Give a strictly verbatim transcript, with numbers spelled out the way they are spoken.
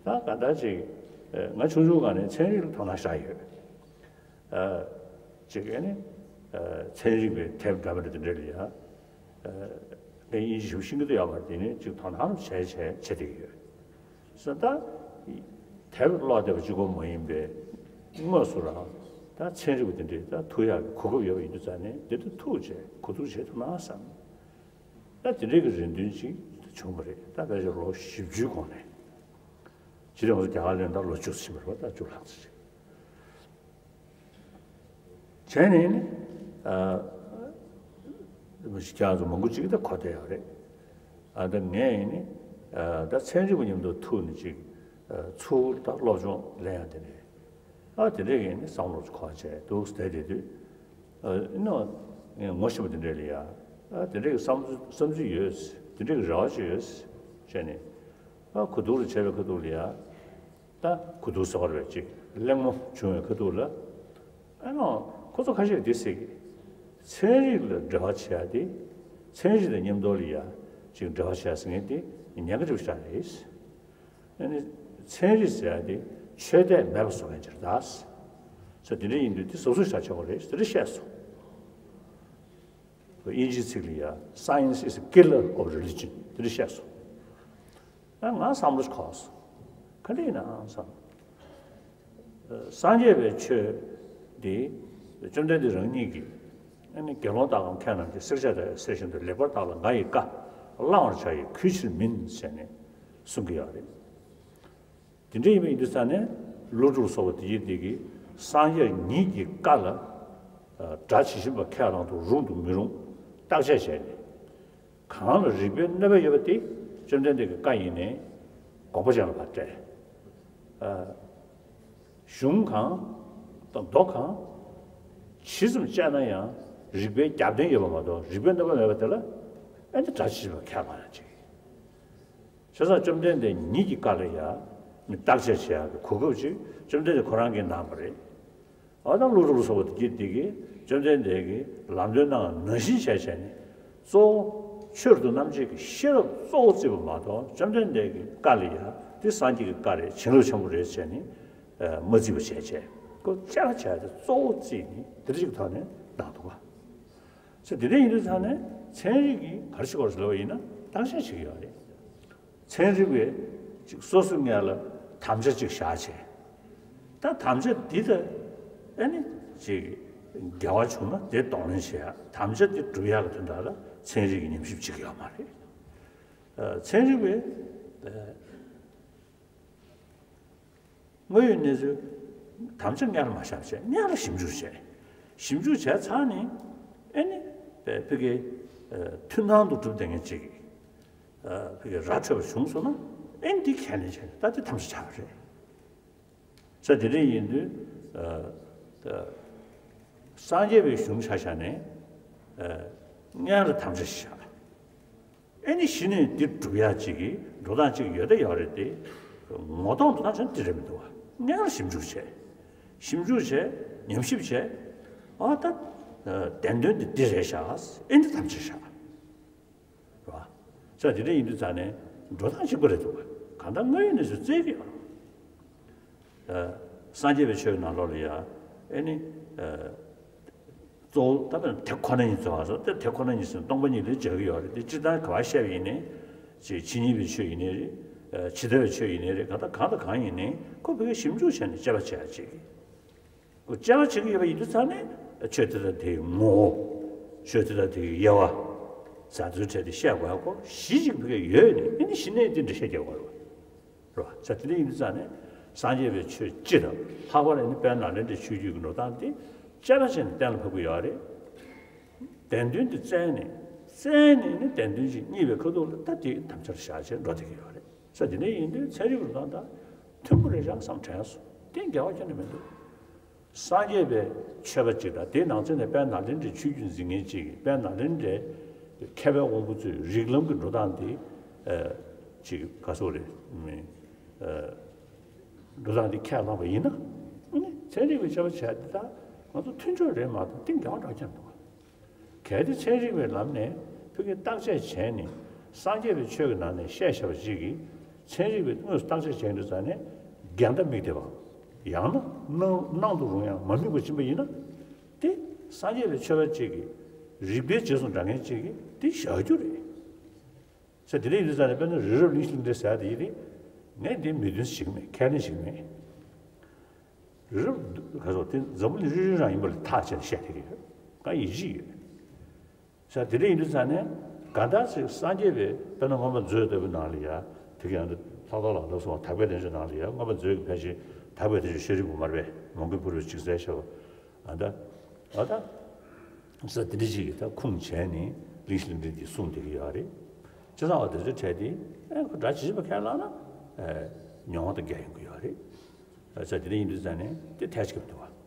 ད་ག་ད་ཅིག་ང་ཆུང་ཆུང་སྒང་ནས་ཚན་རིག་ལ་དོ་སྣང་བཞག་ཡོད། ཅིག་ཨ་ནི་ཚན་རིག་པའི་དེབ་འདྲ་མི་འདྲ་དེ་འདྲ་ལ་ཡ། ངས་དབྱིན་ཇི་ཞིབ་ཤེས་ཀྱི་འདུག་ཡོད་མ་རེད། དེ་ནི་ཅིག་དོ་སྣང་བྱས་བྱས་བྱེད་བསྡད་ཀྱི་ཡོད། སོ་ད་དེབ་ཀློག་བསྡད་པ་གཅིག་པོ་མ་ཡིན་པའི་དངོས་སུ་རང་ད་ཚན་རིག་པ་དེ་འདྲས་ད་ཐུག་ཡག་གི་གོ་སྐབས་ཡོད་པ་ཡིན་དུས་ཙང་ནས་དེ་དུ་ཐུག་བྱས་གོ་བསྡུར་བྱེད་ཐུབ་ན་བསམ། ད་དེ་འདྲས་ཀྱི་རེ་འདུན་ཅིག་བྱུང་བ་རེད། ད་ཕལ་ཆེར་ལོ་བཞི་བཅུའི་གོང་ནས་ཇི་ལྟར་ང་ཚོ་རྒྱ་གར་ལོན་ད་ལོ་བཅུ་ཕྱིན་པ་རེད་པ། ད་བཅུ་ལྷག་ཙམ་ཅིག་བྱས་ནས་ནི། ཨ། ཁྱེད་རང་ཚོ་མང་པོ་ཅིག་ད་གོ་བསྡད་ཡོད་རེད། ཨ་ད་ངས་ཡིན་ནི། ཨ་ད་ཚན་རིག་པ་མཉམ་དུ་ཐུག་ནས་ཅིག་ཨ་ཚུར་ད་སློབ་སྦྱོང་ལེན་ཡག་དེ་རེད། ཨ་དེ་འདྲས་ཡིན་ནི་བསམ་བློ་ཅིག་འཁོར་བྱས་འདུག་བསྡད་བསྡད་དུས། ཨ་ཨེ་ནོ། ངས་ངོ་ཤེས་པ་དེ་འདྲས་ལ་ཡ། ཨ་དེ་འདྲས་ཀྱི་བསམ་ཚུལ་བསམ་ཚུལ་ཡོད། དེ་འདྲས་ཀྱི་རེ་བ་ཅིག་ཡོད། བྱས་ནས། ཨ་གོ་བསྡུར་བྱས་པའི་ཁ་ཐུག་ལ་ཡ། ད་གོ་བསྡུར་ཟེར་བ་རེད། ཅིག་གླེང་མོ་བྱུང་བའི་ཁ་ཐུག་ལ། ཨ་ནོ། ཁོ་ཚོ་ཁ་ཤས་འདི་ཟེར་གི། ཚན་རིག་ལ་འབྲེལ་བ་བྱེད་ཡ་དེ། ཚན་རིག་དང་མཉམ་དུ་ལ་ཡ་ཅིག་འབྲེལ་བ་བྱེད་ཡ་ཟེར་མཁན་དེ་ཉེན་ཁ་ཆེ་པོ་ཞིག་རེད། ཨ་ནི་ཚན་རིག་ཟེར་ཡ་དེ་ཆོས་དད་མེད་པ་བཟོ་མཁན་ཅིག་རེད་ད། ས་དེ་འདྲ་ཡིན་དུས་དེ་ཟབ་ཟོབ་ཞིག་བྱེད་དགོས་རེད་ཟེར་བཤད་སོང་། དབྱིན་ཇིའི་ཚིག་ལ་ཡ། Science is the killer of religion. དེ་འདྲ་བཤད་སོང་། ཨ་ང་བསམ་བློ་འཁོར་སོང་། ག་འདྲ་ཡིན་ནའང་བསམ། སངས་རྒྱས་པའི་ཆོས་འདི་བཅོམ་ལྡན་འདས་རང་ཉིད་ཀྱིས། ཨ་ནི་དགེ་སློང་དག་གམ་མཁས་རྣམས་ཀྱིས། བསྲེག་བཅད་དང་ཡང་བསྲེ་བཞིན་དུ། ལེགས་པར་བརྟགས་ལ་ངའི་བཀའ། བླང་བར་བྱ་ཡི་གུས་ཕྱིར་མིན། ཟེར་ནས་གསུང་གི་ཡོད་རེད། དེ་འདྲ་ཡིན་པ་ཡིན་དུས་ཙང་ནས་ཀླུ་སྒྲུབ་སོགས་པ་དེ་ཡིན་དེ་གིས་སངས་རྒྱས་ཉིད་ཀྱི་བཀའ་ལ་སྒྲ་ཇི་བཞིན་པ་ཁས་བླངས་དུ་རུང་དང་མི་རུང་བརྟག་དཔྱད་བྱས་ནས། གང་ལ་རིགས་པའི་གནོད་པ་ཡོད་པ་དེ་བཅོམ་ལྡན་འདས་ཀྱི་བཀའ་ཡིན་ནའི་དགོངས་པ་ཅན་ལ་ཕར་སྤྲད། གཞུང་གང་དང་མདོ་གང་ཇི་ཙམ་དཔྱད་ན་ཡང་རིགས་པའི་རྒྱབ་རྟེན་ཡོད་པ་མ་གཏོགས་རིགས་པའི་གནོད་པ་མེད་པ་དེ་ལ་ཨེ་འདི་སྒྲ་ཇི་བཞིན་པ་ཁས་བླངས་ཡང་ཅིག་བྱས་ཙང་བཅོམ་ལྡན་འདས་ཉིད་ཀྱི་བཀའ་ལ་ཡང་བརྟག་དཔྱད་བྱེད་ཡག་གི་གོ་སྐབས་ཅིག་བཅོམ་ལྡན་འདས་ཁོ་རང་གིས་གནང་བ་རེད། འོ་ན་ཀླུ་སྒྲུབ་སོགས་པ་དེ་གིས་དེ་གིས་བཅོམ་ལྡན་འདས་ཀྱིས་ལམ་སྟོན་གནང་བ་ནང་བཞིན་བྱས་བྱས་ནས་གཙོ་བོ་ཆོས་རབ་ཏུ་རྣམ་འབྱེད་ཀྱི་ཤེས་རབ་གཙོ་བོ་བརྩིས་པ་མ་གཏོགས་བཅོམ་ལྡན་འདས་ཀྱི་བཀའ་ལ་ཡང་དེ་སངས་རྒྱས་ཀྱི་བཀའ་རེད། བྱིན་རླབས་ཆེན་པོ་རེད་བྱས་ནས་མ་བརྩིས་པ་བྱས་བྱས་ཁོ་དཔྱད་པ་བྱས་ཏེ་གཙོ་བོ་བརྩིས་ནས་དེ་འདྲ་ཞིག་ཐོག་ནས་གནང་འདུག་ག་ཚེ་འདི་འདྲ་ཡིན་དུས་ཙང་ནས་ཚན་རིག་གིས་ག་རེ་བྱེད་དགོས་ཟེར་ལབ་པ་ཡིན་ན་བརྟག་དཔྱད་བྱེད་ཀྱི་ཡོད་རེད། ཚན་རིག་པས་ཅིག་སོ་སོའི་ངོས་ལ་དམ་བཅའ་ཅིག་བཞག་བྱས། ད་དམ་བཅའ་འདི་ད་ཨ་ནི་ཅིག་འགལ་བ་བྱུང་ན་དེ་གདོང་ལེན་བྱེད་ཡག་དམ་བཅའ་འདི་སྒྲུབ་ཡག་གི་དོན་དག་ལ་ཚན་རིག་གིས་ཉམས་ཞིབ་བྱེད་ཀྱི་ཡོད་མ་རེད། ཨ་ཚན་རིག་པས་དངོས་ཡོད་གནས་ཚུལ་དམ་བཅའ་སྔོན་ལ་མ་བཞག་བྱས་སྔོན་ལ་ཞིབ་འཇུག་བྱས། ཞིབ་འཇུག་བྱས་ཚར་ནས་ཨ་ནི་ཕ་གི་མཐུན་སྣང་དུ་གྲུབ་བསྡད་མཁན་ཅིག་གིས་ཕ་གི་ར་འཕྲོད་པ་བྱུང་སོང་ན་ཨ་ནི་འདི་ཁས་ལེན་བྱས་ནས་ད་འདི་དམ་བཅའ་བྱས་པ་རེད། ས་དེ་འདྲ་ཡིན་དུས་སངས་རྒྱས་པའི་གཞུང་ཆ་བཞག་ནས་སྔོན་ལ་དམ་བཅའ་བཞག་ཨེ་ནི་གཞི་ནས་འདི་སྒྲུབ་ཡག་ཅིག་གི་འགྲོ་སྟངས་ཅིག་ཡོད་ད་ཡོད་རེད་དེ། ངོ་གདོང་དུ་ད་ཆ་འདི་རེད་མི་འདུག་བ། སྔོན་ལ་ཞིབ་འཇུག་བྱས། ཞིབ་འཇུག་བྱས། ཉམས་ཞིབ་བྱས། ཨ་ད། བདེན་དོན་འདི་འདི་རེད་ཤག་ཨེ་འདི་དམ་བཅའ་བཞག་རེད་བ། ས་དེ་འདྲ་ཡིན་དུས་ཙང་ནས་འགྲོ་སྟངས་གཅིག་པ་རེད་འདུག་བ། གང་ལྟར་དངོས་ཡོད་གནས་ཚུལ་བཙལ་གི་ཡོད་རེད། སངས་རྒྱས་པའི་ཆོས་ནང་ལོགས་ལ་ཡ། ཨེ་ནི། གཙོ་བོ་ད་དཔེར་ན་དེ་ཁོ་ན་ཉིད་ཚོ་བ་སོ་དེ་དེ་ཁོ་ན་ཉིད་ཟེར་ན་སྟོང་པ་ཉིད་ལ་སྦྱར་གྱི་ཡོད་རེད་དེ་སྤྱིར་བཏང་ག་བ་བཤད་པ་ཡིན་ནའི། ཅིག་ཇི་སྙེད་པའི་ཆོས་ཡིན་ནའི་རེད། ཇི་ལྟ་བའི་ཆོས་ཡིན་ནའི་རེད། གང་ལྟར་གང་དང་གང་ཡིན་ནའི་ཁོ་བོད་ཞིབ་འཇུག་བྱས་ནས་དཔྱད་པ་བྱེད་ཡ་བྱེད་ཀྱི། ཁོ་དཔྱད་པ་བྱེད་ཀྱི་ཡོད་པ་ཡིན་དུས་ཙང་ནས་ཆོས་དེ་དང་དེའི་ངོ་བོ། ཆོས་དེ་དང་དེའི་དབྱེ་བ། ཟ་འཛུལ་བྲལ་ཏེ་བཤད་དགོས་ཡ་ཁོ་གཞི་གཅིག་བོད་སྐད་ཡོད་ནས་ཨེ་ནི་གཞི་ནས་འདི་འགྲེལ་བཤད་རྒྱག་དགོས་རེད་བ། རེད་བ། ས་དེ་འདྲ་ཡིན་དུས་ཙང་ནས་སངས་རྒྱས་པའི་ཆོས་སྤྱི་དང་ལྷག་པར་ཨེ་ནི་དཔལ་ནཱ་ལེནྡྲའི་ཆོས་བརྒྱུད་ཀྱི་འགྲོ་སྟངས་དེ་དཔྱད་པ་བྱས་ནས་གཏན་ལ་ཕབ་ཀྱི་ཡོད་རེད། བདེན་དོན་དེ་བཙལ་ནས་བཙལ་ནས་ནི་བདེན་དོན་ཅིག་རྙེད་པའི་ཁ་ཐུག་ལ་ད་དེ་དམ་བཅའ་བཞག་བྱས་འགྲོ་བསྡད་ཀྱི་ཡོད་རེད། ས་དེ་འདྲ་ཡིན་དུས་ཚན་རིག་གི་འགྲོ་སྟངས་དང་མཐུན་པོ་རེད་ཤག་བསམ་དྲན་སོང་། དེ་འགལ་བ་ཁྱོན་ནས་མི་འདུག་སངས་རྒྱས་པའི་ཆོས་པ་ཅིག་དང་དེའི་ནང་ཚན་ནས་དཔལ་ནཱ་ལེནྡྲའི་ཆོས་བརྒྱུད་འཛིན་མཁན་ཅིག་གིས་དཔལ་ནཱ་ལེནྡྲའི་མཁས་པའི་དབང་པོ་ཚོས་རིགས་ལམ་གྱི་འགྲོ་སྟངས་འདི་ཅིག་ག་སོགས་རེད་མི་འགྲོ་སྟངས་འདི་ཁས་བླངས་པ་ཡིན་ན་ཨ་ནི་ཚན་རིག་པའི་ཆོས་པ་བྱས་འདི་དག་ང་ཚོ་མཐུན་ཕྱོགས་རེད་མ་གཏོགས་འདི་འགལ་བ་འགྲོ་ཁྱོན་མི་འདུག་གལ་ཏེ་ཚན་རིག་པའི་ལམ་ནས་ཕ་གི་བརྟག་དཔྱད་བྱས་ནས་སངས་རྒྱས་པའི་ཆོས་ཀྱི་ནང་ནས་བཤད་བཞག་པ་ཅིག་གིས་ ཚན་རིག་པས་དངོས་སུ་བརྟག་དཔྱད་བྱས་དུས་ཙང་ནས་འགལ་ཟླ་དམིགས་བསྡད་པ། ཡང་ན་སྣང་སྣང་དུ་རུང་ཡང་མ་དམིགས་པ་ཕྱིན་པ་ཡིན་ན། དེ་སངས་རྒྱས་པའི་ཆོས་པ་གཅིག་གིས་རིགས་པའི་རྗེས་སུ་འབྲང་མཁན་གཅིག་གིས་དེ་བཞག་རྒྱུ་རེད། ས་དེ་འདྲ་ཡིན་དུས་ཙང་ནས་དཔེར་ན་རི་རབ་གླིང་བཞི་གླིང་འདྲ་ཟེར་ཡ་དེ་ཡིན་དེ། ངས་འདི་མོས་མཐུན་ཞིག་མེད། ཁས་ལེན་ཞིག་མེད། རི་རབ་ག་སོགས་དེ་འཛམ་བུ་གླིང་རི་རི་རང་ཡིན་པ་ལ་ཐག་བཅད་ནས་བཤད་ཀྱི་རེད། ང་ཡིད་ཆེས་ཡོད། ས་དེ་འདྲ་ཡིན་དུས་ཙང་ནས་གང་ལྟར་ཅིག་སངས་རྒྱས་པའི་དཔེར་ན་མངོན་པ་མཛོད་ལྟ་བུའི་ནང་ལ་ཡ། དེ་ག་ཡང་ལྷག་ལྷག་ལྷག་ལྷག་སོང་དག་པའི་བསྟན་བཅོས་ནང་ལ་ཡ། མངོན་པ་མཛོད་ཀྱི་ཕལ་ཆེར་དག་པའི་བསྟན་བཅོས་ཤཱ་རིའི་བུ་མར་པས་མོའུ་འགལ་ཕུར་པའི་ཅིག་གསལ་བཤད་པ། ཨ་ད། ཨ་ད། ས་དེ་འདྲ་ཅིག་གིས་ད་ཁུངས་བྱས་ནས་གླིང་བཞི་གླིང་འདྲའི་འདི་གསུངས་བསྡད་ཀྱི་ཡོད་རེད། བྱས་ཙང་བ་དེ་ཚོའི་གྲས་དེ་ཨེ་ཁོ་སྒྲ་ཇི་བཞིན་པ་ཁས་བླངས་ན་ཨེ་ཉོན་མོངས་དང་འགལ་ཡོང་གི་ཡོད་རེད། ས་དེ་འདྲ་ཡིན་དུས་ཙང་ནས་དེ་ཐལ་ཆེ་གི་མི་འདུག་བ།